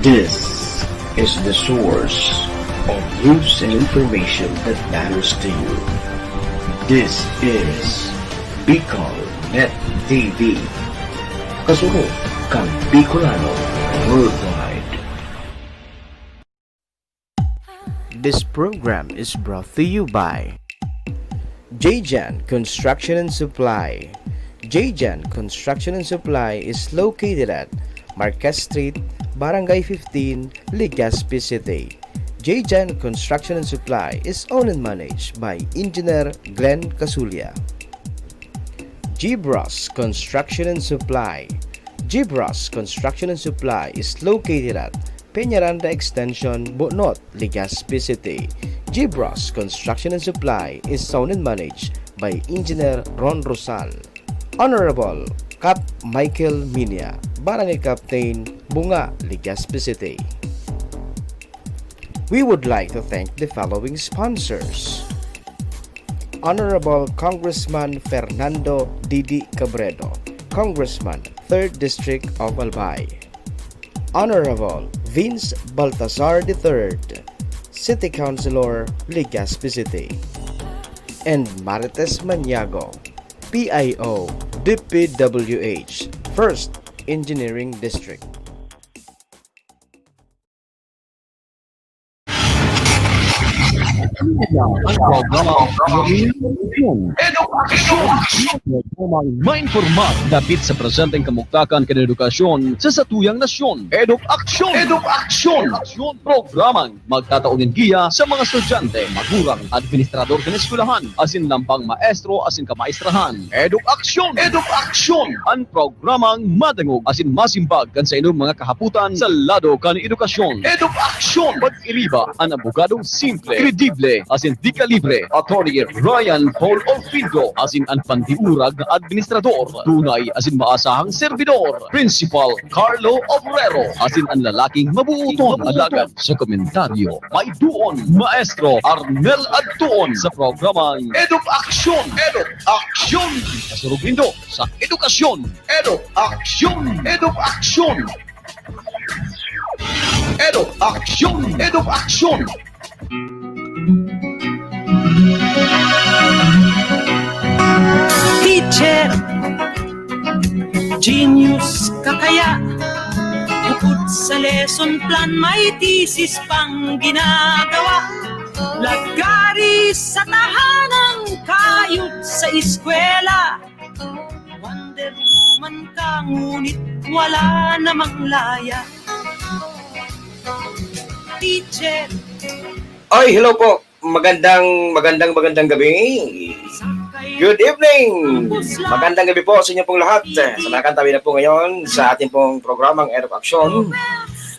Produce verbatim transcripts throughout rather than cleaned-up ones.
This is the source of news and information that matters to you. This is Bicol Net T V. Kasunod kan Bicolano Worldwide. This program is brought to you by J J N Construction and Supply. J J N Construction and Supply is located at Marquez Street, Barangay fifteen, Legazpi City. J J N Construction and Supply is owned and managed by Engineer Glenn Casulia. Gibras Construction and Supply. Gibras Construction and Supply is located at Peñaranda Extension, Bunot, Legazpi City. Gibras Construction and Supply is owned and managed by Engineer Ron Rosal. Honorable Cap Michael Minia, Barangay Captain, Bunga, Legazpi City. We would like to thank the following sponsors: Honorable Congressman Fernando Didi Cabredo, Congressman, Third District of Albay. Honorable Vince Baltazar the third, City Councilor, Legazpi City. And Marites Maniago, P I O, D P W H, First Engineering District. Ang programa, Eduk Aksyon. Programang mainforma dapit sa presenteng kamugtakan kan edukasyon sa satuyang nasyon. Eduk Aksyon. Eduk Aksyon. Programang magtatao nin giya sa mga estudyante, magurang, administrador kan eskwelahan, asin lambang maestro asin kamaestrahan. Eduk Aksyon. Eduk Aksyon. An programang madangog asin masimbag kan saindong mga kahapotan sa lado kan edukasyon. Eduk Aksyon. Pag-iriba an abogadong simple, kredible, asin di kalibre, Attorney Ryan Paul Olfindo, asin an pandiurag na administrador, tunay asin maasahang servidor, Principal Carlo Obrero, asin an lalaking mabuoton, alagad sa komentaryo, may duon, Maestro Arnel Adtuon, sa programang Eduk Aksyon. Eduk Aksyon. Kasurog nindo sa edukasyon. Eduk Aksyon. Eduk Aksyon. Eduk Aksyon. Eduk Aksyon. Teacher, genius ka kaya? Bukod sa lesson plan, may thesis pang ginagawa. Lagari sa tahanang, kayod sa eskwela. Wonder Woman ka, ngunit wala namang laya. Teacher. Oy, hello po. Magandang, magandang, magandang gabi. Good evening. Magandang gabi po sa inyo pong lahat. Sumakantabi na po ngayon sa ating pong programang Eduk Aksyon.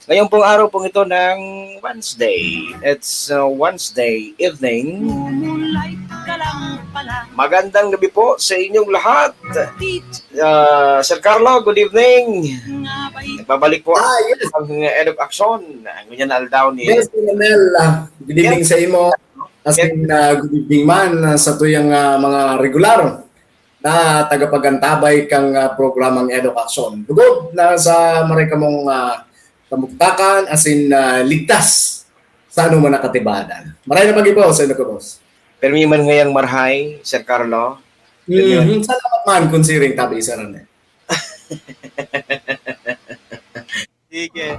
Ngayong pong araw pong ito ng Wednesday. It's, uh, Wednesday evening. Magandang gabi po sa inyong lahat. Ah, Sir Carlo, good evening. Nagbabalik po Ah, yes. ang Eduk Aksyon. Ngunyan na aldaw ni Yes, Sir Mel, ah, good evening Yes. sa imo. As Yes. in, ah, good evening man, ah, sa tuyang, ah, mga regular na tagapagantabay kang, ah, programang Eduk Aksyon. Lugod na sa maray kamong, ah, kamugtakan, as in, ah, ligtas sa anoman na katibadan. Maray na pag-ibaw sa inyo, boss. Permi man ngayang marhay, Sir Carlo. Permi man. Mhm. Salamat man, kun siring tabi, Sir Rene. Sige.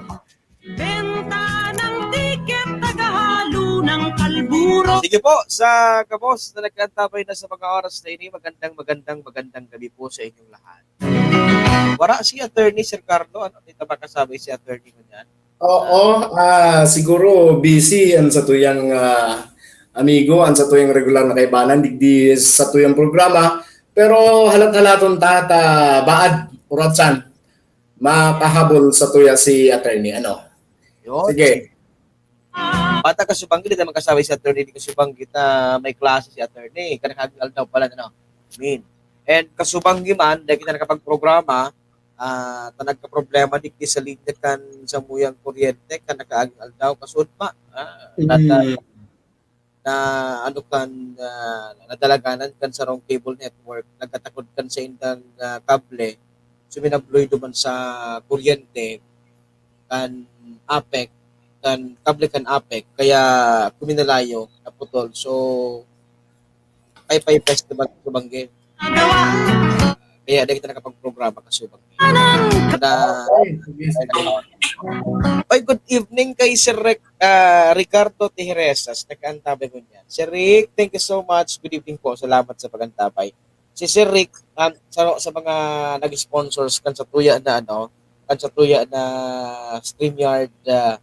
Benta ng tiket, tagahalo ng kalburo. Sige po, sa gabos na nagkaantabay na sa mga oras na ini, magandang, magandang, magandang gabi po sa inyong lahat. Wala si Attorney, Sir Carlo, ano, di ta makasabay si Attorney ngunyan? Oo, ah, siguro busy ang satuyang, ah, amigo, ang satuyang regular na kaibanan, digdi satuyang programa. Pero halat-halaton ta ta baad, oratsan, makahabol satuya si Attorney, ano? Yun. Sige. Bata kasubanggi, di ta makasabay si Attorney, di kasubanggi ta may klase si Attorney. Kanang aldaw pala, ano? Min. And kasubanggi man, dahil kita nakapagprograma, ah, ta nagkaproblema digdi sa linya kan samuyang kuryente, kan nakaaging aldaw, kasud pa. Ah, Mm. nata-, na ano kan, ah, nadalaganan kan sarong cable network, nagkatakod kan saindang, ah, kable, suminabloy duman sa kuryente, kan APEC, kan kable kan APEC, kaya kuminalayo, naputol. So, Paypay Festival sa Bangge. Kaya di kita nakapagprograma kasi Bangge. Na, Okay, sige, sige. Oy, good evening kay Sir Rick, ah, Ricardo Tijeresas, nag-aantabay ngunyan. Sir Rick, thank you so much. Good evening po. Salamat sa pag-antabay. Si Sir Rick, um, sa, sa mga nag-sponsors kan sa tuya na ano, kan sa tuya na StreamYard, ah,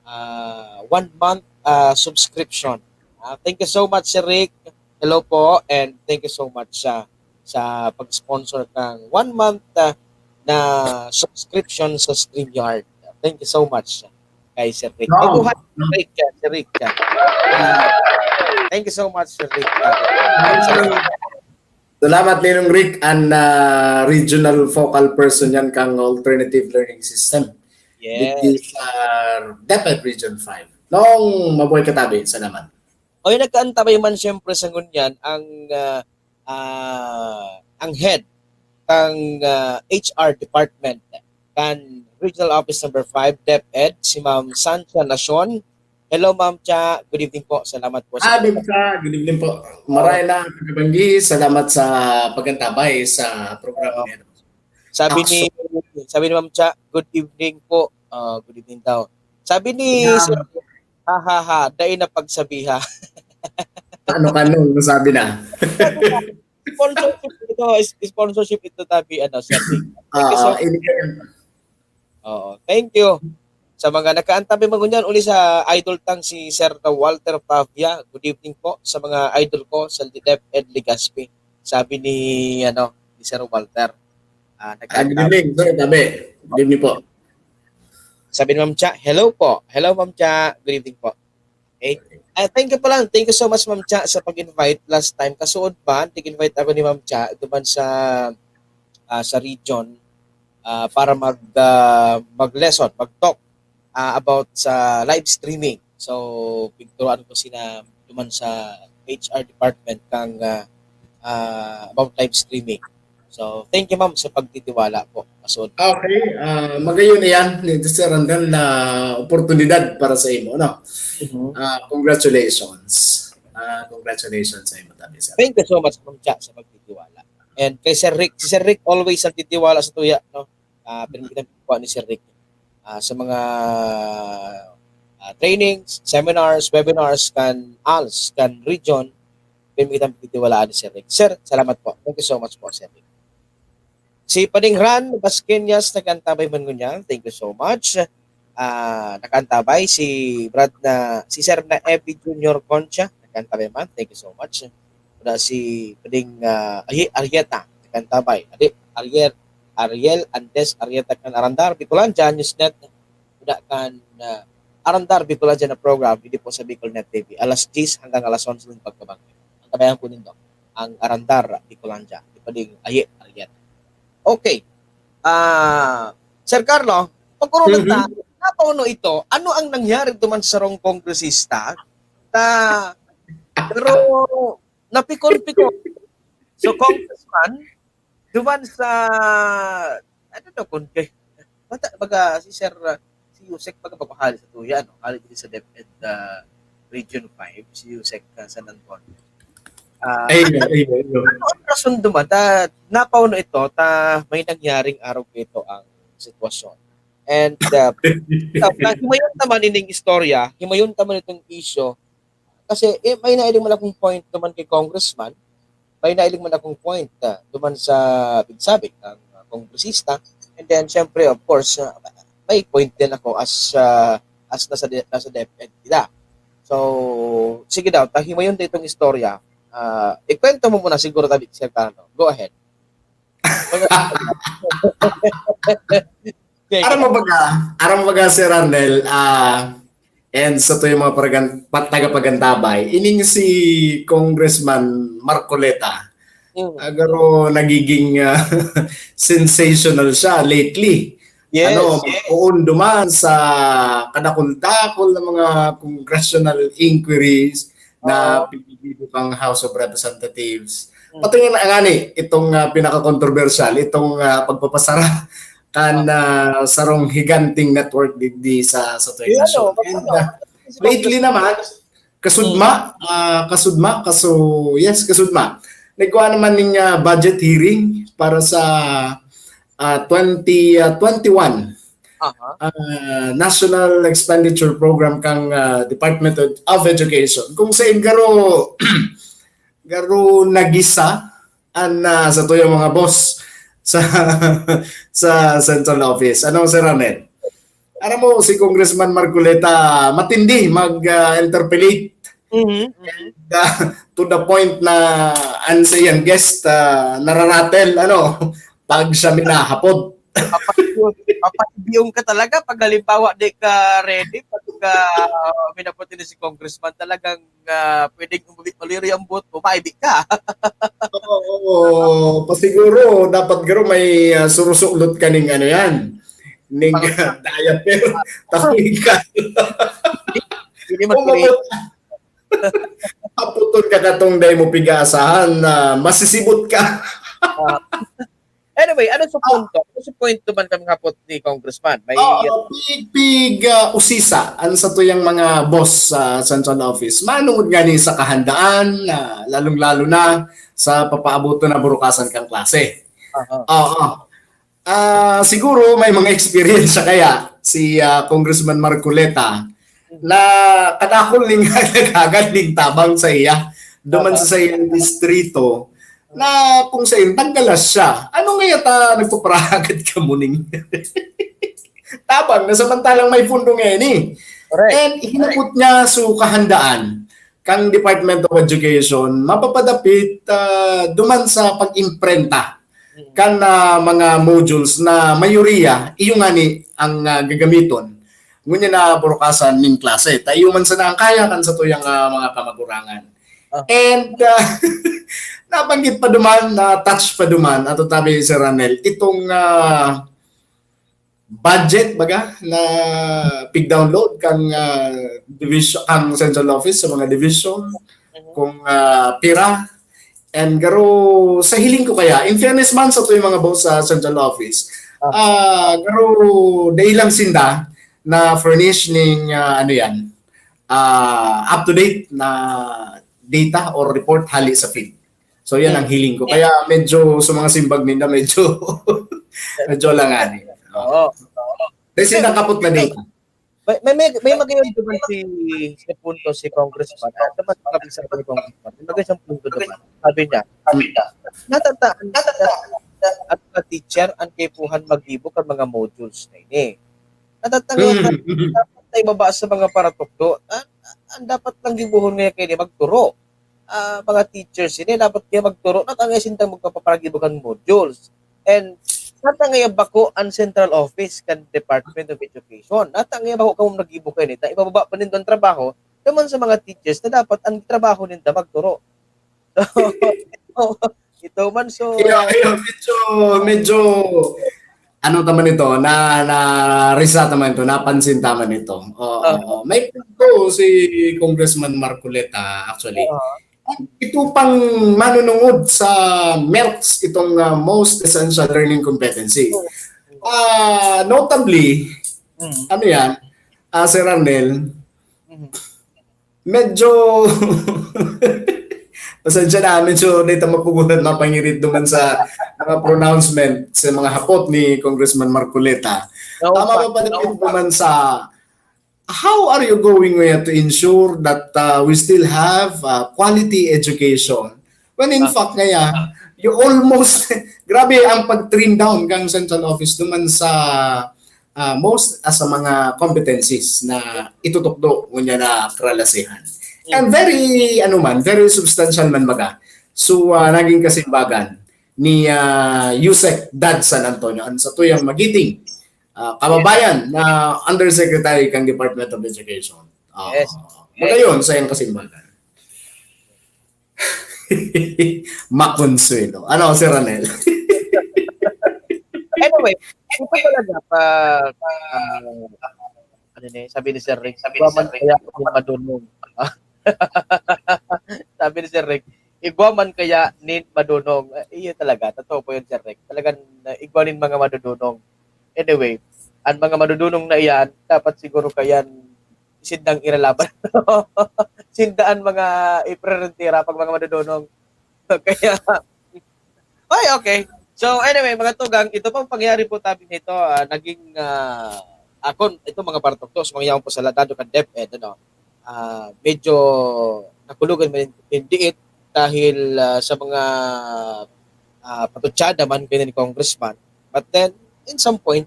ah, one month, ah, subscription. Ah, thank you so much, Sir Rick. Hello po, and thank you so much sa sa pag-sponsor ng one month, ah, na subscription sa StreamYard. Thank you so much kay Sir Rick. Wow. Baguhan, Sir Rick, ah, Sir Rick, ah. Ah, thank you so much, Sir Rick. Ah, Salamat, Ninong Rick, an, ah, regional focal person yan kang alternative learning system. Yes. Digdi sa DepEd Region five. Nong mabuhay ka tabi, salamat. Oy, nagkaantabay man siyempre sa ngunyan ang, ah, ah, ang head kang, ah, H R department kan Regional Office Number five, DepEd, si Ma'am Sancha Nacion. Hello, Ma'am Cha. Good evening po. Salamat po sa Ah, Bimsa, good evening po. Maray na pagkabanggi. Salamat sa pag-antabay sa programa niya. Sabi ni sabi ni Ma'am Cha, "Good evening po." Ah, good evening daw. Sabi ni Yeah. Sir, ha, ha, ha, dai na pagsabiha. Ano ka nung nasabi na? Sponsorship ito, is- sponsorship ito, tabi, ano, Sir Rick. Thank you so Ah, ini kayo. Oo, thank you. Sa mga nakaantabay man ngunyan, uli sa idol tang si Sir Walter Pavia. Good evening po sa mga idol ko sa DepEd Legazpi. Sabi ni, ano, ni Sir Walter. Ah, Ah, good nagkaantabay. evening, sir, tabi. Good evening po. Sabi ni Ma'am Cha, "Hello po." Hello, Ma'am Cha. Good evening po. Okay. Ah, thank you po lang. Thank you so much, Ma'am Cha, sa pag-invite last time. Kasuod pa, nag-invite ako ni Ma'am Cha duman sa, ah, sa region, ah, para mag, ah, mag-lesson, mag-talk, ah, about sa live streaming. So, pigturuan ko sina duman sa H R department kang, ah, ah, about live streaming. So, thank you, ma'am, sa pagtitiwala po. Kasuod. Okay, ah, magayon iyan ni Sir Randall na oportunidad para sa imo, no? Mhm. Ah, congratulations. Ah, congratulations sa imo, tabi, sir. Thank you so much, Ma'am Cha, sa pagtitiwala. And kay Sir Rick, si Sir Rick always ang titiwala sa tuya, no? Ah, pinagkita po ni Sir Rick. Ah, sa mga, ah, trainings, seminars, webinars, kan ALS, kan region, pinagkita pagtitiwalaan ni Sir Rick. Sir, salamat po. Thank you so much po, Sir Rick. Si Pading Ran Basqueñas, nag-antabay man ngunyan. Thank you so much. Ah, nag-antabay si Brad na, si Sir na Epi Junior Concha, nag-antabay man. Thank you so much. Wala si Pading, ah, Ahi-, Arieta, nag-antabay. Adi, Ariel, Ariel Andes Arieta kan Arandar, Bicolandia, Newsnet. Wala kan, ah, Arandar, Bicolandia na program, hindi po sa Bicol Net T V. Alas diyes hanggang alas onse ng pagkabang. Antabayan po nindo ang Arandar, Bicolandia. Di pa ding Ahi-, Arieta. Okay. Ah, Sir Carlo, pagkurunan ta, napauno ito, ano ang nangyari duman sa sarong kongresista? Ta, pero napikon-pikon. So, congressman, duman sa, ano to, kung kay, bata, baga, si Sir, uh, si Yusek, baga, bago hali sa tuya, no? Hali dito sa DepEd, uh, Region five, si Yusek, uh, San Antonio. Ah, Ayun, ayun, ayun. Ano ang rason duman? Ta, napauno ito, ta may nangyaring araw ito ang sitwasyon. And uh, ta, himayon naman ining istorya, himayon naman itong issue, kasi eh, may nailing man akong point naman kay congressman, may nailing man akong point uh, duman sa pigsabit ng uh, kongresista. And then, syempre, of course, uh, may point din ako as uh, as nasa, de- nasa DepEd sila. So, sige daw, tahimayon na itong istorya. Ah, ikwento mo muna siguro, David Sercano. Go ahead. Okay. Aram mo baga, aram mo baga, Sir Arnel, ah, and sa to yung mga paragan, pat- tagapagantabay, ining si Congressman Marcoleta, Mm. agaro nagiging ah, sensational siya lately. Yes. Ano, magpoon duman sa kadakul-dakul na mga congressional inquiries na Oo. pinipili kang House of Representatives. Mm. Pati nga ngani, itong ah, pinaka-controversial, itong ah, pagpapasara kan, ah, sarong higanting network digdi sa, sa Tuwing Nasyon. And, ah, lately naman, kasudma, ah, kasudma, kaso, yes, kasudma. Nagkuha naman ning, ah, budget hearing para sa, ah, twenty, ah, twenty-one, Aha. ah, National Expenditure Program kang, ah, Department of, of Education. Kung sa garo, garo nagisa, an, ah, satuyang mga boss sa, sa central office. Ano, Sir Ramel? Alam mo, si Congressman Marcoleta, matindi mag, ah, interpellate. Mhm, mhm. And, ah, to the point na an sa iyang guest, ah, nararatel, ano, pag siya minahapod. Papahibiyong, papahibiyong ka talaga pag halimbawa di ka ready, pag, ah, minapod ni si congressman, talagang, ah, pwedeng uli-, uliri ang buhok mo, maibi ka. Oo, oo. Pasiguro, dapat garo may, ah, surusuklot ka ning ano yan, ning Pang- diaper, tapos ikaw. Hindi, hindi Kung magkuri- mabot-, aputon ka katong dai mo pig-aasahan na masisibot ka. Ah. Anyway, ano sa punto? Ano sa punto man kami hapot ni Congressman? May Oo, pig, pig, ah, usisa an satuyang mga boss sa central office. Manungod ngani sa kahandaan, ah, lalong-lalo na sa papaaboton na burukasan kang klase. Aha. Oo. Ah, siguro may mga eksperyensya kaya si, ah, Congressman Marcoleta na kadakul ning naghagad ning tabang sa iya, duman Aha. sa saiyang distrito, na kung sain tanggalas siya. Ano ngaya ta nagpaparagad kamo ning tabang na samantalang may pundo ngani? Correct. And hinapot niya sa kahandaan kang Department of Education, mapapadapit, ah, duman sa pag-imprenta Mm. kan, ah, mga modules na mayoriya, iyo ngani ang, ah, gagamiton. Ngunyan na burukasan ning klase. Ta iyo man sana ang kaya kan satuyang, ah, mga kamagurangan. Ah. And, ah, nabanggit pa duman, na-touch pa duman, ato tabi, Sir Ranel, itong, ah, budget, baga, na pig-download kang, ah, division, kang central office sa mga division, Mhm. kung, ah, pira. And garo, sa hiling ko kaya, in fairness man satuyang mga boss sa central office, Ah. ah, garo, dai lang sinda na-furnish ning, ah, ano yan, ah, up-to-date na data or report hali sa field. So, yan ang Mm. hiling ko. Kaya medyo sa mga simbag ninda, medyo, medyo alanganin. Oo. Oo. Kasi nakapot na data. May, may, may, may magayon duman si, si punto si Congressman. Ah, naman, sabi sa ni Congressman. May magayon siyang punto duman. Sabi niya, natata-, natata-, ang mga teacher, ang kaipuhan maggibo kan mga modules na ini. Natatangay Mm, mm. dapat na ibaba sa mga paratukdo. Ah, ang dapat lang gibohon ngayon kaini magturo. Ah, mga teachers ini, dapat kaya magturo na kaya sintang magpaparagibo kan modules. And natangay ang bako ang central office kan Department of Education. Natangay ang bako kamo naggibo kaini. Ta ibababa pa nindo ang trabaho naman sa mga teachers na dapat ang trabaho ninda magturo. So, ito man, so Iyo, iyo, medyo, medyo, ano naman ito, na, na-risa naman ito, napansin naman ito. Oo, Ah. oo. May punto si Congressman Marcoleta, actually. Ah. Ito pang manunungod sa MELCs, itong, ah, most essential learning competency. Oo. Ah, notably, Mm. ano yan, ah, Sir Arnel, Mhm. medyo, pasensya na, medyo dito mapugunan, mapangirit duman sa mga pronouncement, sa mga hapot ni Congressman Marcoleta. Oo, Tama pa, ba pala oo, pa. duman sa, how are you going, uh, to ensure that, uh, we still have, uh, quality education? When in Ah. fact, ngaya, you almost, grabe ang pag-trim down kang central office duman sa, ah, most, ah, sa mga competencies na itutukdo ngunyan na karalasahan. And Mm. very, ano man, very substantial man baga. So, ah, naging kasimbagan ni, ah, Usec Dad San Antonio, ang satuyang magiting, ah, kababayan na undersecretary kang Department of Education. Ah, Yes. magayon sa iyang kasimbagan. Makonsuelo. Ano, Sir Ranel? Anyway, ito talaga pa, ah, ano ni, sabi ni Sir Rick, sabi ni "Igwa man Sir Rick, kaya nin madunong." Sabi ni Sir Rick, "Igwa man kaya nin madunong." Eh, iyo talaga, totoo po yun, Sir Rick. Talagang, ah, igwa nin mga madudunong. Anyway, ang mga madudunong na iyan, dapat siguro kayan sindang iralaban. Sindaan mga iprerentira pag mga madudunong. Kaya, ay, okay. So, anyway, mga tugang, ito pong pangyayari po tabi nito, ah, naging, ah, akon, ito mga partuktos, mga yaon po sa ladado kan DepEd, ano, ah, medyo nakulugan man in diit dahil, ah, sa mga, ah, patutsada man kaya ni Congressman. But then, in some point,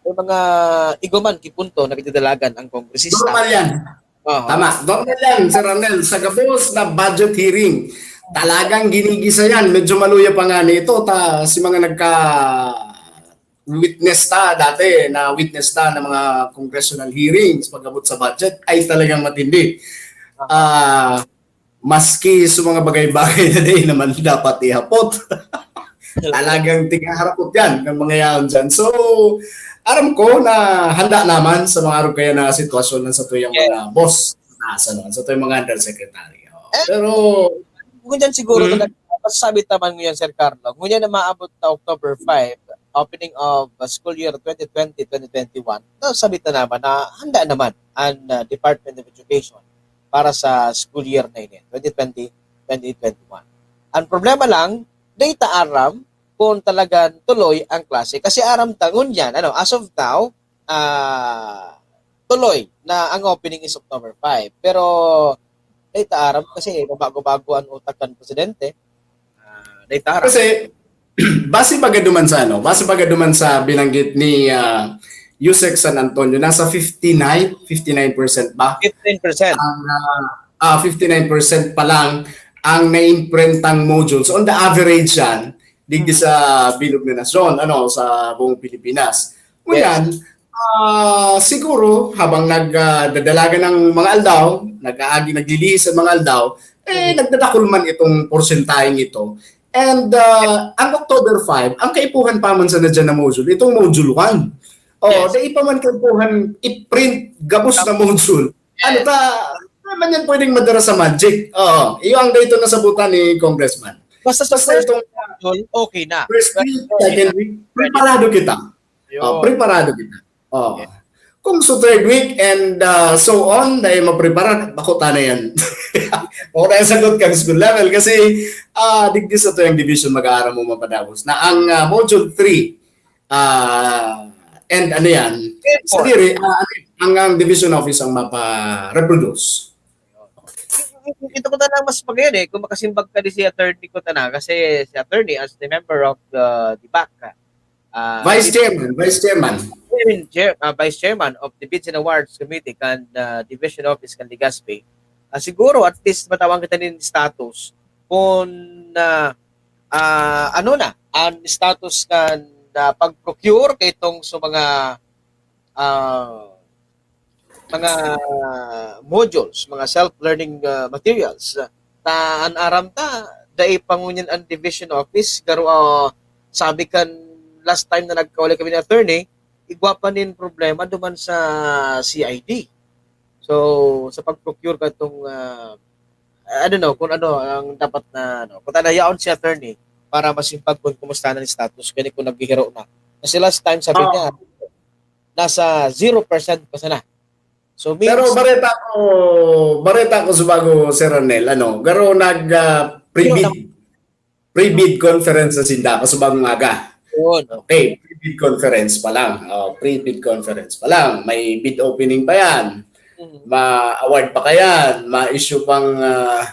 may mga igo man ki punto na pigdadalagan ang kongresista. Normal yan. Aha. Tama. Normal yan, Sir Arnel. Sa gabos na budget hearing, talagang ginigisa yan. Medyo maluya pa nga nito. Ta, si mga nagka-witness ta dati, na witness ta ng mga congressional hearings pag-abot sa budget, ay talagang matindi. Aha. Ah, maski sa mga bagay-bagay na di naman dapat ihapot. Talagang tigaharapot yan ng mga yaon dyan. So, aram ko na handa naman sa mga arog kaya na sitwasyon ng sa tuyang Yes. mga boss. Nasa naman, sa tuyang mga undersecretary. Oh. Eh, Pero, Kung dyan siguro, Mm. talaga, masasabi naman ngayon, Sir Carlo, ngunyan na maabot na October five, opening of, uh, school year twenty twenty, twenty twenty-one, nasabi na naman na handa naman ang, uh, Department of Education para sa school year na ini, twenty twenty, twenty twenty-one. Ang problema lang, data aram kung talagang tuloy ang klase. Kasi aram ta, ngunyan, ano, as of now, ah, tuloy na ang opening is October five. Pero, data aram kasi bago-bago ang utak kan presidente. Ah, data aram. Kasi, base baga duman sa ano, base baga duman sa binanggit ni, ah, Yusek San Antonio, nasa fifty-nine, fifty-nine percent ba? Fifteen percent. Ang, ah, ah, fifty-nine percent pa lang ang naiimprentang modules. On the average yan, digdi Mm. sa bilog na nasyon, ano, sa buong Pilipinas. Ngunyan, Yes. ah, siguro, habang nag, ah, dadalagan ng mga aldaw, nag-aagi, naglilihis ang mga aldaw, eh, Mm. nagdadakul man itong porsentaheng ito. And, ah, ang October five, ang kaipuhan pa man sana dyan na module, itong module one. Oh, Yes. dai pa man kaipuhan i-print gabos na module. Ano Yes. ta, naman yan pwedeng madara sa magic. Oo, iyo ang dito nasabutan ni Congressman. Basta sa Basta first itong module, okay na. first week, Pero second week, preparado kita. Yun. Oh, preparado kita. Oh. Okay. Kung sa third week and, ah, so on, dahil maprepara, bako ta na yan. Bako na yung sagot kang school level kasi, ah, digdi sa tuyang division mag-aaram mo mapadagos na ang, ah, module three, ah, and ano yan, Airport. Sadiri, ah, ano, ang, ang division office ang mapa-reproduce. Ito ko na lang mas magayon eh, kung makasimbag ka di si attorney ko na, kasi si attorney as the member of the, the back, ah, Vice chairman, vice chairman. Chairman, chair-, ah, vice chairman of the Bids and Awards Committee kan, ah, Division Office kan Legazpi. Ah, siguro at least matawan kita nin status kung, ah, ah, ano na, ang status kan, ah, pag-procure kay itong sa mga, ah, mga modules, mga self-learning, ah, materials. Ta, an aram ta, dai pa ngunyan ang division office, garo, ah, sabi kan last time na nagkawali kami ni attorney, igwa pa nin problema duman sa C I D. So, sa pag-procure katong, ah, I don't know kung ano ang dapat na, ano, kung tanayaon si attorney para masimbag kung kumusta na ang status, kani kung naghihiro na. Kasi last time, sabi Oo. niya, nasa zero percent pa sana. So, means Pero bareta ko, bareta ko sa bago, Sir Arnel, ano, garo nag, ah, pre-bid. Pre-bid conference na sinda, kasubang mga aga. Yun, oh. Okay, pre-bid conference pa lang. Oh, pre-bid conference pa lang. May bid opening pa yan. Mm. Ma-award pa kayan. Ma-issue pang, ah,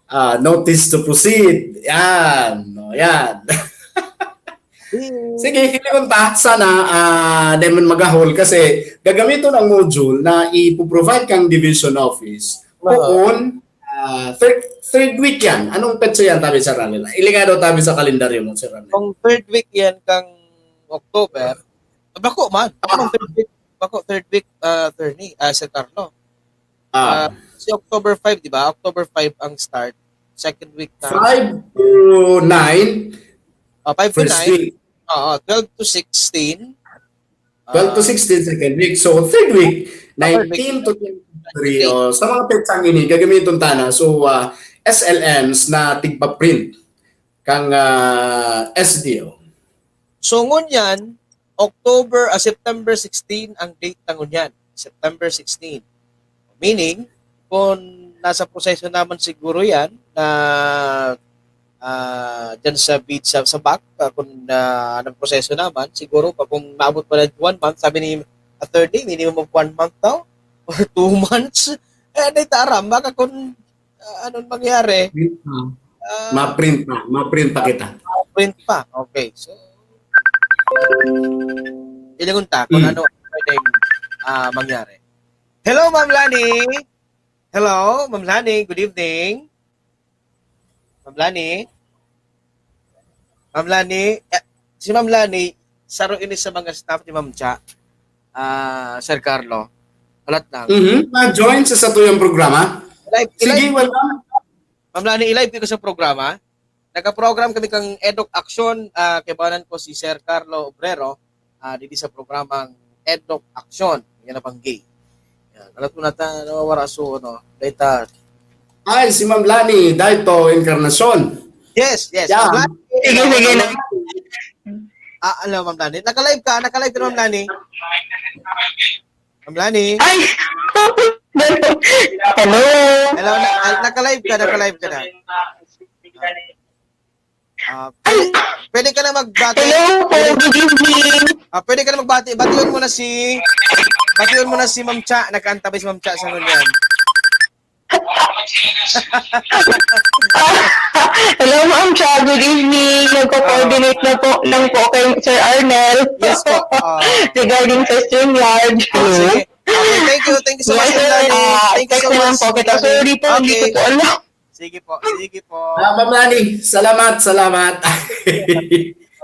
ah, notice to proceed. Yan. No, yan. Mm. Sige, hilingon ta. Sana, ah, di man magahol kasi gagamiton ang module na ipo-provide kang division office. Oo. Poon, ah, third, third week yan. Anong petsa yan, tabi, Sir Ranil? Ilinga daw tabi sa kalendaryo mo, Sir Ranil. Kung third week yan kang October, bako man. Ah. Kung third week, bako third week, ah, attorney, ah, Sir Carlo. Ah. Ah, si October five, di ba? October five ang start. Second week na. Five to nine, Ah, five to first nine. Week. Oo, twelve to sixteen. Twelve to Ah, sixteen, second week. So, third week, Ah, third week. nineteen to twenty-three. Okay. Oh, sa mga petsang ini, gagamiton ta na. So, ah, S L Ms na tigpa-print kang, ah, S D O. So, ngunyan, October, ah, September sixteen ang date na ngunyan. September sixteen. Meaning, kung nasa proseso naman siguro yan, na, ah, dyan sa bid, sa, sa back, ah, kung, ah, anong proseso naman, siguro pa kung maabot pa ng one month, sabi ni attorney, minimum of one month daw, or two months, eh, di ta aram, baka kung, ah, anong mangyari. Print pa. Ah, Ma-print pa. Ma-print pa kita. Ah, print pa. Okay. So, ilingon ta kung Hmm. ano ang pwedeng, ah, mangyari. Hello, Ma'am Lani. Hello, Ma'am Lani. Good evening. Ma'am Lani. Ma'am Lani, eh, si Ma'am Lani, saro ini sa mga staff ni Ma'am Cha, ah, Sir Carlo. Halat lang. Mhm. Na-join sa satuyang programa. Live, Sige, live. Welcome. Ma'am Lani, i-live ko sa programa. Nagka-program kami kang Eduk Aksyon, ah, kaibanan ko si Sir Carlo Obrero, ah, didi sa programang Eduk Aksyon. Yan na banggi. Yan. Alam ko na ta, nawawara so, ano, data. Ay, si Ma'am Lani, Daito Encarnacion. Yes, yes. Yeah. Ma'am Lani. Sige, sige na. Ah, ano, Ma'am Lani? Naka-live ka? Naka-live ka, Ma'am Lani? Ma'am Lani? Ay! Hello! Hello, na, ah, naka-live ka, naka-live ka na. Ah, pwede, pwede ka na magbati. Hello po, good evening. Ah, pwede ka na magbati. Bation mo na si, bation mo na si Ma'am Cha. Nagkaantabay si Ma'am Cha sa ngunyan. Hello, Ma'am Cha. Good evening. Nagko-coordinate na po lang po kay Sir Arnel. Yes po. Ah. Regarding sa StreamYard. Ah, Hello? sige. Okay, thank you. Thank you so much, Yes, Ma'am sir. Lani. Ah, Thank you text so na lang much, po kita. Ma'am Lani. Sorry po, hindi ko Okay. po alam. Sige po, sige po. Ah, Ma'am Lani, salamat, salamat.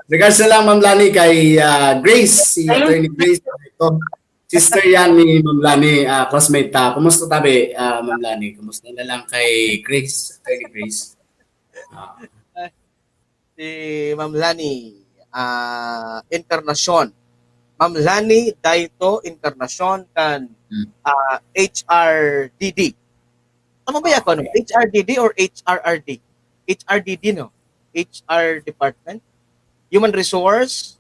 Regards na lang, Ma'am Lani, kay, ah, Grace, si Hello. Attorney Grace. Ito, sister yan ni Ma'am Lani, ah, classmate ta. Kumusta tabi, ah, Ma'am Lani? Kumusta na lang kay Grace, Attorney Grace? Ah. Si Ma'am Lani, ah, Encarnacion. Ma'am Lani Daito Encarnacion kan, Hmm. ah, H R D D. Tama ba yan, ano? Okay. H R D D or H R R D? H R D D, no? H R department? Human Resource,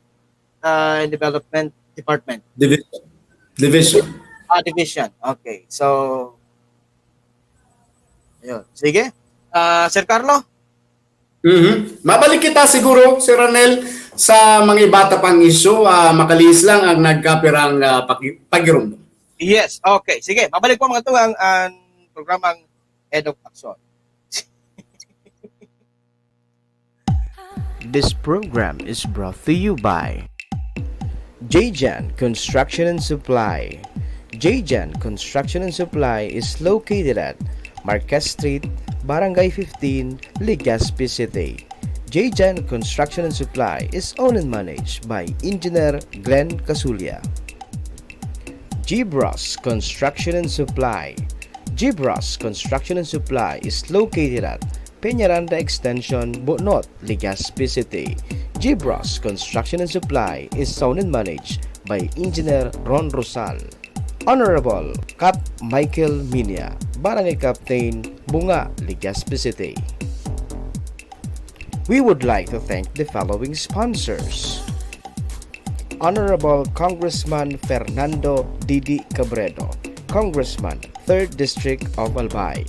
ah, and Development Department. Division. Division. Ah, division. Okay. So, ayun. Sige. Ah, Sir Carlo? Mhm. Mabalik kita siguro, Sir Ranel, sa mga iba ta pang isyu, ah, makalihis lang ang nagkapirang, ah, paki-, pagirumdom. Yes, okay. Sige, mabalik po, mga tugang, ang programang Eduk Aksyon. This program is brought to you by J J N Construction and Supply. J J N Construction and Supply is located at Marquez Street, Barangay fifteen, Legazpi City. J J N Construction and Supply is owned and managed by Engineer Glenn Casulia. Gibros Construction and Supply. Gibros Construction and Supply is located at Peñaranda Extension, Bunot, Legazpi City. Gibros Construction and Supply is owned and managed by Engineer Ron Rosal. Honorable Cap Michael Minia, Barangay Captain, Bunga, Legazpi City. We would like to thank the following sponsors: Honorable Congressman Fernando Didi Cabredo, Congressman, Third District of Albay.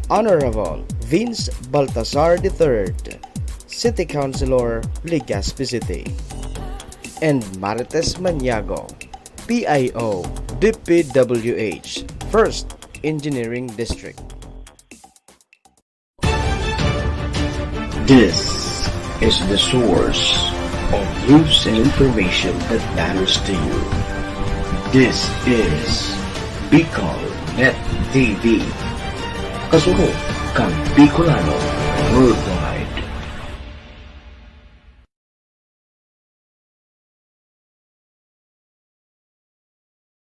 Honorable Vince Baltasar the third, City Councilor, Legazpi City. And Marites Maniago, P I O, D P W H, First Engineering District. This is the source of news and information that matters to you. This is Bicol Net T V. Kasunod kan Bicolano Worldwide.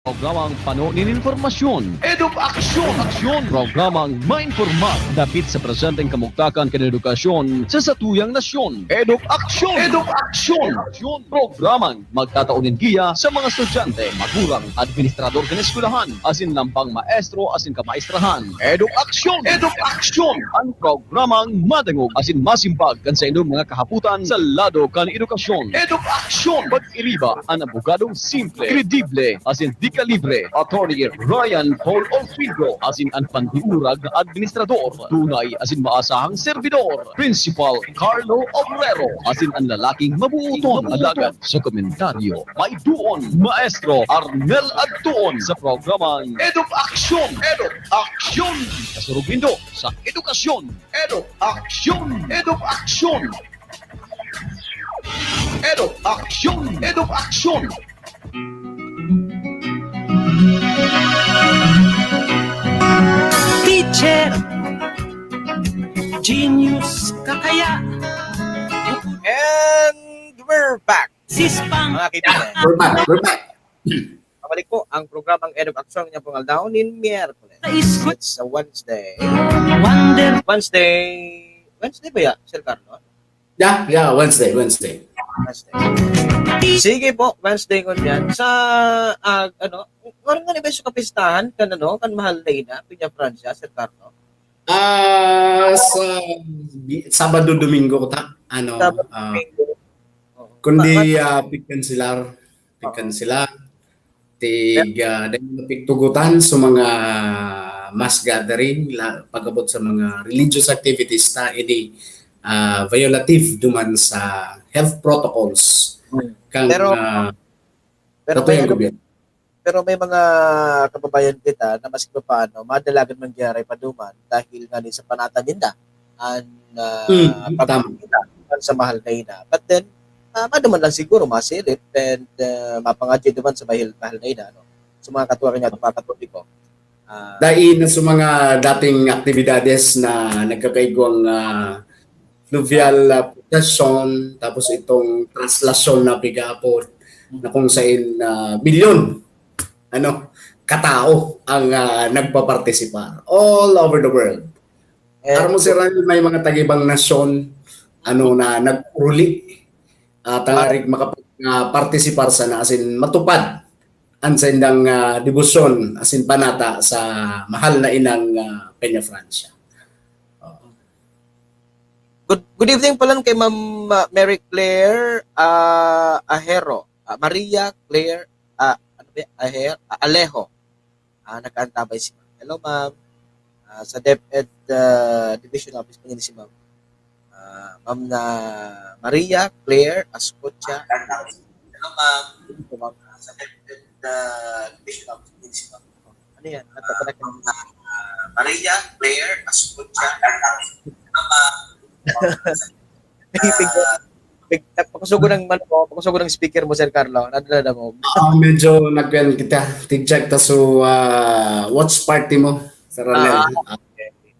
Programang pano nin impormasyon. Eduk Aksyon! Aksyon! Programang mainformar dapit sa presenteng kamugtakan kan edukasyon sa satuyang nasyon. Eduk Aksyon! Eduk Aksyon! Aksyon! Programang magtatao nin giya sa mga estudyante, magurang, administrador kan eskwelahan, asin lambang maestro asin kamaestrahan. Eduk Aksyon! Eduk Aksyon! An programang madangog asin masimbag kan saindong mga kahapotan sa lado kan edukasyon. Eduk Aksyon! Pag-iriba an abogadong simple, kredible, asin di kalibre, Attorney Ryan Paul Olfildo, asin an pandiurag na administrador, tunay asin maasahang servidor, Principal Carlo Obrero, asin an lalaking mabuoton, alagad sa komentaryo, may duon, Maestro Arnel Adtuon sa programang Eduk Aksyon! Eduk Aksyon! Kasurog nindo sa edukasyon! Eduk Aksyon! Eduk Aksyon! Eduk Aksyon! Eduk Aksyon! Teacher, genius ka kaya? And we're back, Sispang mga kaibigan. We're back. We're back. Pabalik po ang programang Eduk Aksyon niya pong aldaw nin Miyerkules. Sa iskwela. It's a Wednesday. Wonder. Wednesday. Wednesday ba ya, Sir Carlo? Yeah, yeah, Wednesday, Wednesday. Wednesday. Sige po, Wednesday ngunyan. Sa, ah, ano, parang nga ba sa kapistahan kan, ano, kan mahal na ina, Piña Francia, Sir Carlo? Ah, sa Sabado, Domingo ta, ano, Sabado, ah, Domingo. Oo. kundi Ma- ah, pigkanselar, pigkanselar, tig ah, dahil napigtugutan sa mga mass gathering, la, pag-abot sa mga religious activities ta, ini ah, violative duman sa health protocols. Hmm. Kang, Pero- ah, Pero katuyang may, ano, gobyerno. Pero may mga kababayan kita na maski pa paano, madalagan mangyari pa duman dahil nga ni sa panata ninda an ah, Mm, tama. pagkita sa mahal na ina. But then, ah, maduman lang siguro masilip and ah, mapangadya duman sa mahal, mahal na ina. Ano? Sa mga katuwari niya, mga katoliko. Ah, Dahil na sa mga dating aktibidades na nagkakaigwang ah, fluvial ah, procession, tapos itong traslasyon na pigapot na kung saan ah, milyon ano katao ang ah, nagpapartisipar all over the world. eh, Aram mo, Sir Ryan, may mga tagibang nasyon ano na naguruli at tangarig makapag-partisipar sana asin matupad ang saindang ah, debosyon asin panata sa mahal na inang ah, Peña Francia. Good, good evening pala kay Ma'am uh, Mary Claire uh, Ahero. Uh, Maria Claire uh, ano ba, Aher, uh, Alejo. Uh, nag-aantabay si Ma'am. Hello, Ma'am. Uh, sa DepEd uh, Division Office, pangin si Ma'am. Uh, Ma'am na Maria Claire Ascocha. Hello, Ma'am. Hello, Ma'am. Sa DepEd uh, Division Office, pangin si Ma'am. Ano yan? Nagpapanak ng Maria Claire Ascucha. Pig- pag-, pakusugo ng, ano mo, pakusugo ng speaker mo, Sir Carlo. Nadala mo. Ah, medyo nagkuhan kita. Tig-check ta so ah, watch party mo, Sir Ronel. Ah,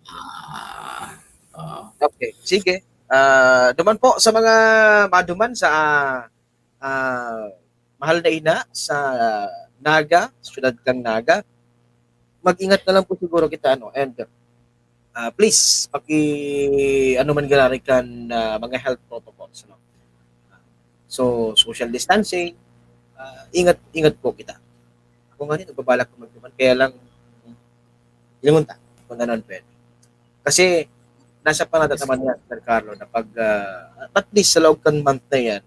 Ah, ah, Okay, sige. Ah, duman po sa mga maduman sa ah, ah, mahal na ina sa Naga, siyudad kang Naga. Mag-ingat na lang po siguro kita, ano, and ah, please paki ano man giraray kan ah, mga health protocols, no. So, social distancing, ah, ingat ingat po kita. Ako nga rin, nagbabalak ko magduman, kaya lang, lingon ta, kung ano ang pwede. Kasi, nasa panata naman yan, Sir Carlo, na pag, ah, at least sa loob kan month na yan,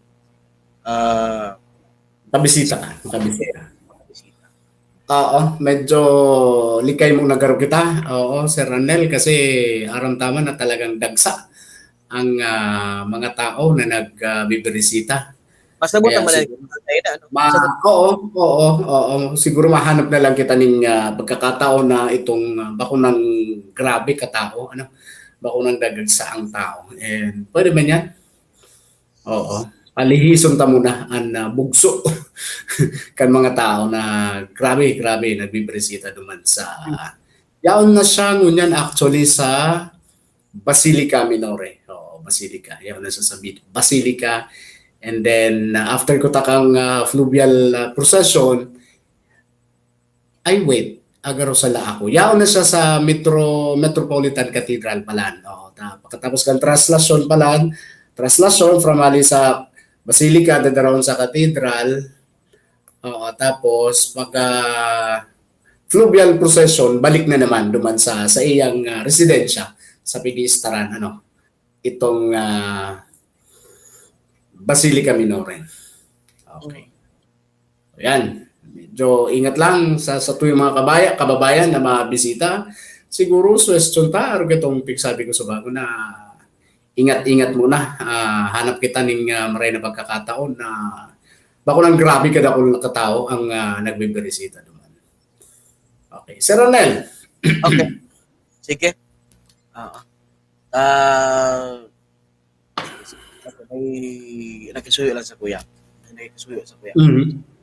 ah, Makabisita ka, makabisita. Oo, medyo likay mong nagaro kita. Oo, Sir Ronel, kasi aram ta man na talagang dagsa ang ah, mga tao na nagbibirisita. Mas nabutan Kaya man siguro- tayo na, ano? Ma, oo, oo, oo. Siguro mahanap na lang kita ning ah, pagkakataon na itong ah, bako nang grabe katao, ano? Bako nang dagagsa ang tao. And pwede man yan? Oo. Palihison ta muna ang ah, bugso kan mga tao na grabe, grabe, nagbibirisita duman sa... Yaon na siya ngunyan actually sa Basilica Minore. Oo, Basilica. Yaon na siya sa Bid- Basilica. And then, uh, after ko takang uh, fluvial uh, procession, Ay, wait. Agaro sala ako. Yaon na siya sa Metro, Metropolitan Cathedral palan. Oo, ta-, pagkatapos kan traslasyon palan, traslasyon from hali sa Basilica, dadarawon sa Cathedral. Oo, tapos pagka fluvial procession, balik na naman duman sa, sa iyang, ah, residensya sa pigiistaran, ano, itong, ah, Basilica Minoren. Okay. Ayan. Medyo ingat lang sa, sa tuyong mga kabaya-, kababayan na mabisita. Siguro, suwestyon ta, arog itong pigsabi ko sa bago na ingat-ingat muna. Ah, hanap kita ning, ah, maray na pagkakataon na bako nang grabe kadakul na katao ang, ah, nagbibirisita duman. Okay. Sir Ronel. Okay. Sige. Oo. Ah, may nakisuyo lang sa kuya. May nakisuyo sa kuya. Mhm.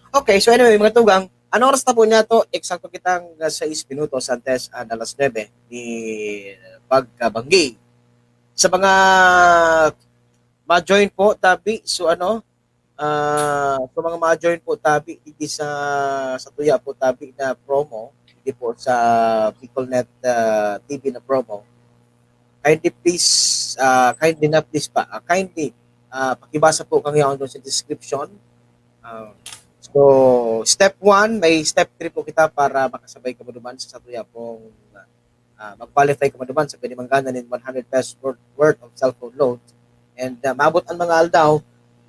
Okay, so anyway, mga tugang, ano oras na po niya to? Eksakto kitang, ah, sais minutos antes, ah, alas nuebe ni pagkabanggi. Sa mga ma-join po, tabi, so ano, ah, sa mga ma-join po, tabi, digdi sa, sa tuya po, tabi na promo, digdi po sa Bicolnet, ah, T V na promo, kindly please, ah, kindly na please pa, ah, kindly, ah, pakibasa po kang yaon doon sa description. Ah, so, step one, may step three po kita para makasabay kamo duman sa satuya pong, ah, mag-qualify kamo duman sa pwede manggana nin one hundred pesos worth, worth of cellphone load. And, ah, maabot ang mga aldaw,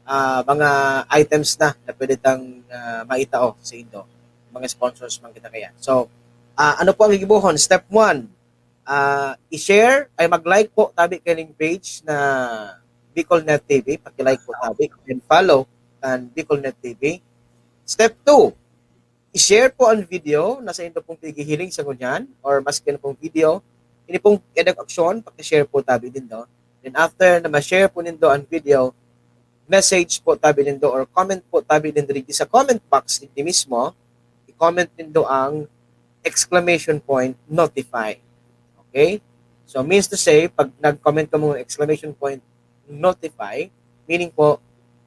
ah, mga items na na pwede tang, ah, maitao sa indo. Mga sponsors man kita kaya. So, ah, ano po ang gigibohon? Step one, ah, i-share, ay mag-like po tabi kaning page na Bicolnet T V. Paki-like po tabi and follow kan Bicolnet T V. Step two, i-share po ang video na saindo pong pighihiling sa ngunyan or maski ano pong video. Ini pong Eduk Aksyon, paki-share po tabi nindo. Then after na ma-share po nindo ang video, message po tabi nindo or comment po tabi nindo digdi sa comment box digdi mismo. I-comment nindo ang exclamation point notify. Okay? So, means to say, pag nag-comment kamo ng exclamation point notify, meaning po,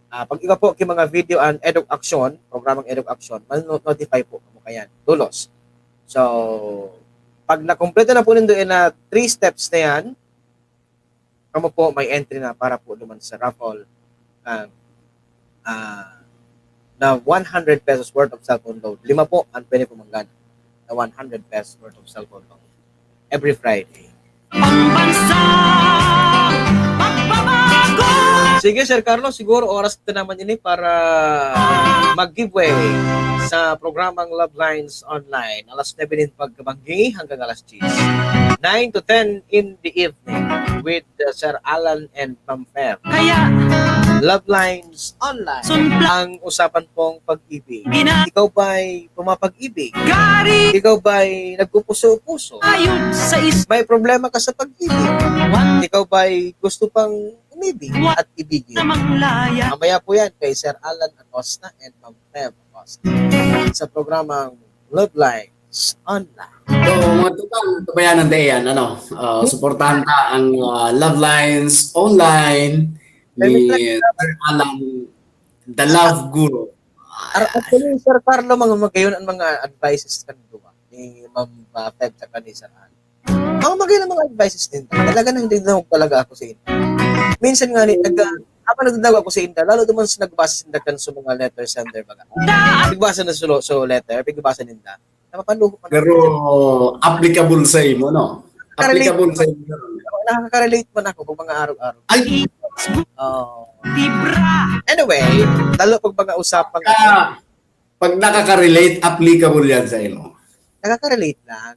ah, pag iba po ki mga video an Eduk Aksyon, programang Eduk Aksyon, ma-no-, notify po kamo kayan. Tulos. So, pag nakumpleto na po nindo na three steps na yan, kamo po may entry na para po duman sa raffle, ah, ah, na one hundred pesos worth of cellphone load. Lima po ang pwede po manggana na one hundred pesos worth of cellphone load every Friday. Pambansang pagbabago. Sige, Sir Carlo, siguro oras na naman ini para mag-giveaway sa programang Love Lines Online. Alas nuebe nin pagkabanggi hanggang alas diyes. Nine to ten in the evening with, uh, Sir Alan and Ma'am Fem. Kaya Love Lines Online. Sumpla. Ang usapan pong pag-ibig. Ina- Ikaw ba'y pumapag-ibig? Gari. Ikaw ba'y nagpupuso-puso? Ayun sa is- May problema ka sa pag-ibig? Wan- Ikaw ba'y gusto pang umibig Wa- at ibigin? Namang laya. Mamaya po yan kay Sir Alan Acosta and Ma'am Fem Acosta sa programang Love Lines Online. So, mga tugang, tabayanan tayo yan, ano, ah, suportahan ta ang, ah, Love Lines Online ni Sir Alan, the Love Guru. Ar-, actually, Sir Carlo, mga magayon ang mga advices kan duwa ni Ma'am, ah, Feb tsaka ni Sir Alan. Mga magayon ang mga advices ninda. Talaga nang dinadangog talaga ako sa inyo. Minsan nga ni, nag-, habang nagdadangog ako sa inyo, lalo naman sa nagbasa sinda kan sa mga letter sender, baga. Nagbasa na sa, sa letter, nagbasa ninda. Napapaluho man ako. Pero applicable sa imo, no? Applicable sa imo. Nakaka-relate man ako pag mga araw-araw. Ay! Oo. Tibra! Anyway, lalo pag mga usapang Ah, pag nakaka-relate, applicable yan sa imo. Nakaka-relate lang.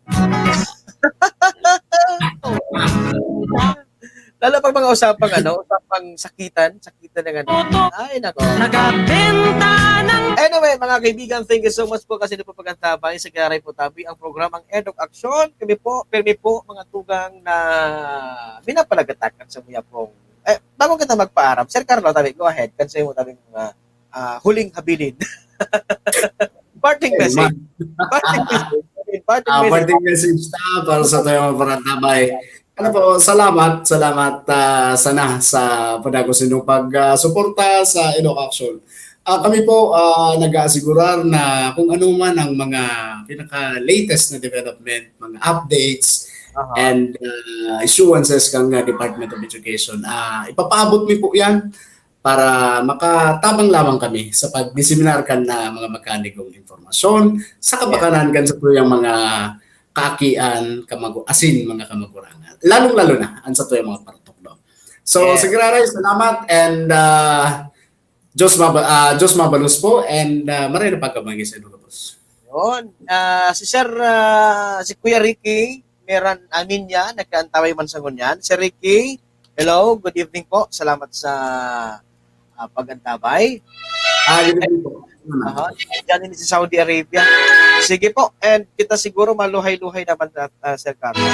Lalo pag mga usapang, ano, usapang sakitan, sakitan ng ano. Ay, nako. Nagabenta ng Anyway, mga kaibigan, thank you so much po kasi napapagandabay sa Kiyaray po tabi ang programang Eduk Aksyon. Kami po, pirmi po, mga tugang na minapalagatakan sa muya pong. Eh, bago kita magpaaram, Sir Carlo, tabi, go ahead. Kansay mo tabi mga, ah, huling habilin. Parting Eh, message. ma- Parting message. Parting Ah, message. Parting message ta para sa tuyang mga parantabay. Ano po, salamat, salamat, ah, sana sa padagos ninyong pag, ah, suporta sa Eduk Aksyon. Ah, kami po, ah, nag-aasigurar na kung ano man ang mga pinaka-latest na development, mga updates, Aha. and ah, issuances kan ah, Department of Education, ah, ipapaabot mi po yan para makatabang lamang kami sa pag-diseminar kan na mga mekanikong impormasyon sa kabakanan kan sa tuyang mga kaakian, kamagu asin mga kamagurangan. Lalong-lalo na ang sa tuyang mga partok, no? So, Yes. sige, Raray, salamat and ah, Diyos, maba, ah, Diyos mabalos po and ah, maray na pagkabangi sa inyo, boss. Yun. Ah, si Sir, ah, si Kuya Ricky, meran amin niya, nagkaantaway man sa ngunyan. Sir Ricky, hello, good evening po. Salamat sa ah, pag-antabay. Ah, yun din po. Aha, diyan din sa Saudi Arabia. Sige po, and kita siguro maluhay-luhay naman, ah, ah, Sir Carlo.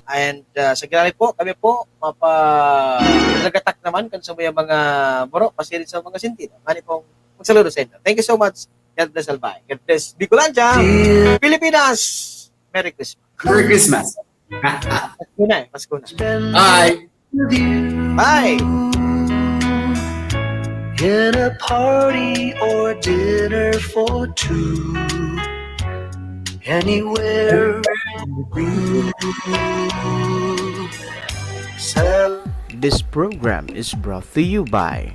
And ah, sa grabe po, kami po, mapa nagatak naman kan sa mga mga buro, pasirin sa mga sentido. Ngani pong magsaludo sa inyo. Thank you so much. God bless Albay. God bless Bicolandia. Pilipinas. Merry Christmas. Merry Christmas. Pasko na eh. Pasko na. Bye. Bye. In a party or dinner for two. Anywhere. Cel- This program is brought to you by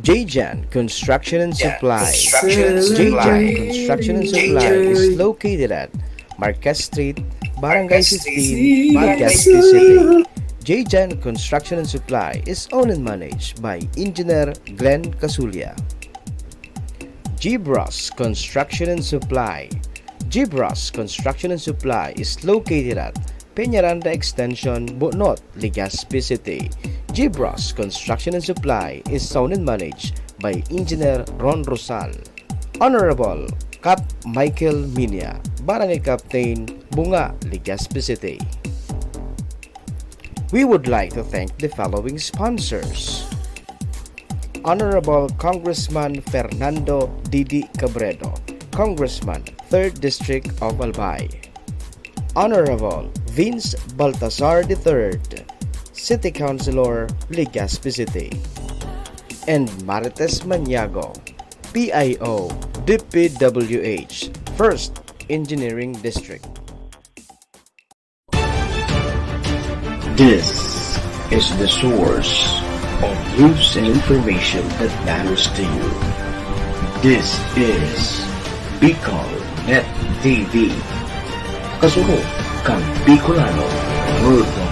Jayjan Construction and Supply. Jayjan Construction and Supply is located at Marquez Street, Barangay fifteen, Legazpi City. Jayjan Construction and Supply is owned and managed by Engineer Glenn Casulia. Gibros Construction and Supply. Gibros Construction and Supply is located at Peñaranda Extension, Bunot, Legazpi City. Gibros Construction and Supply is owned and managed by Engineer Ron Rosal. Honorable Cap Michael Minia, Barangay Captain, Bunga, Legazpi City. We would like to thank the following sponsors. Honorable Congressman Fernando Didi Cabredo, Congressman, third District of Albay. Honorable Vince Baltazar the third, City Councilor, Legazpi City. And Marites Maniago, P I O, D P W H, First Engineering District. This is the source of news and information that matters to you. This is Bicol Net T V. Kasunod kan Bicolano worldwide.